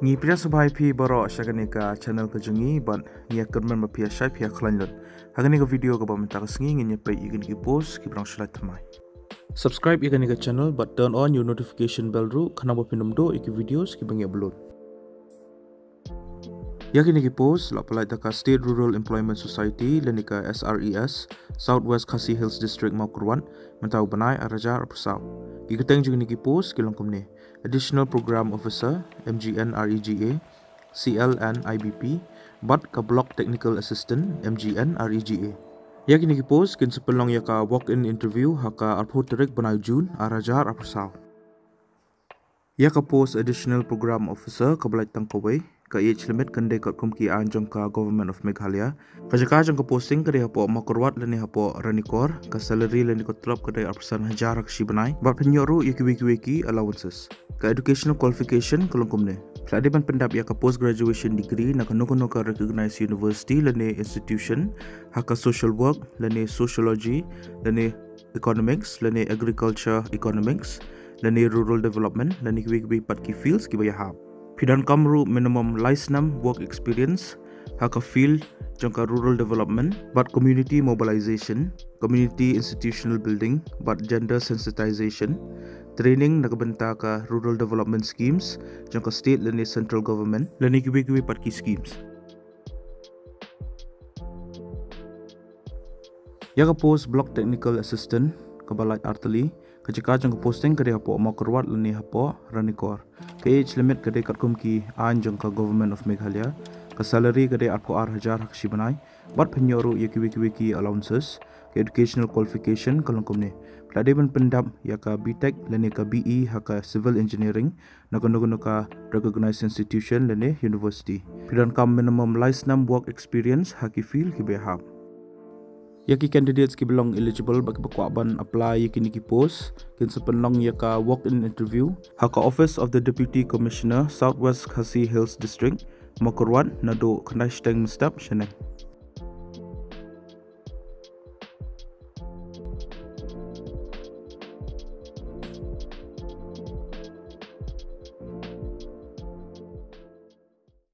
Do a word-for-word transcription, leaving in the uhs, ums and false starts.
Ngi pdiang sngewbha ïa phi baroh sha kane ka channel ka jong ngi bad ngi ïa kyrmen ba phi ïa shai phi ïa khlaiñ lut. Ha kane ka video kaba mynta ka sngi ngin ïa peit ïa kine ki post kiba dang shu lait thymmai. Subscribe ïa kane ka channel bad turn on your notification bell ruh khnang ba phin ym duh ïa ki videos kiba ngi upload. Ïa kine ki post la pynlait da ka State Rural Employment Society lane ka S R E S, South West Khasi Hills District, Mawkyrwat, mynta u bnai ar hajar arphew saw. Ki kyrteng jong kine ki post ki long kumne: Additional Program Officer, M G N R E G A, C L N I B P, bad ka Block Technical Assistant, M G N R E G A. Ïa kine ki post kin sa pynlong ïa ka walk-in interview ha ka arphew tarik bnai June ar hajar arphew saw. Ïa ka post Additional Program Officer kaba lait tang kawei, ka age limit kan dei katkum ki aiñ jong ka Government of Meghalaya. Ka jaka jong ka posting ka dei hapoh Mawkyrwat lane hapoh Ranikor. Ka salary lane ka tulop ka dei arphew san hajar ha ka shi bnai bad phin ïoh ruh ïa kiwei kiwei ki allowances. Ka educational qualification ka long kumne: phi la dei ban pyndap ïa ka post graduation degree na kano kano ka recognized university lane institution ha ka social work lane sociology lane economics lane agriculture economics lane rural development lane kiwei kiwei pat ki fields kiba ïahap. Phi donkam ruh minimum lai snem work experience ha ka field jong ka rural development bad community mobilization, community institutional building bad gender sensitization, training na ka bynta ka rural development schemes jong ka state lane central government lane kiwei kiwei pat ki schemes. Ïa ka post Block Technical Assistant kaba lait artylli, ka jaka jong ka posting ka dei hapoh Mawkyrwat lane hapoh Ranikor. Ka age limit ka dei katkum ki aiñ jong ka Government of Meghalaya. Ka salary ka dei arphew ar hajar ha ka shi bnai bad phin ïoh ruh ïa kiwei kiwei ki allowances. Ka educational qualification ka long kumne: phi la dei ban pyndap ïa ka B Tech lane ka B E ha ka civil engineering na kano kano ka recognized institution lane university. Phi donkam minimum lai snem work experience ha ki field kiba ïahap. Ïa ki candidates kiba long eligible bad kiba kwah ban apply ïa kine ki post kin sa pynlong ïa ka walk-in interview ha ka Office of the Deputy Commissioner, South West Khasi Hills District, Mawkyrwat, naduh khyndai shiteng mynstep shaneng.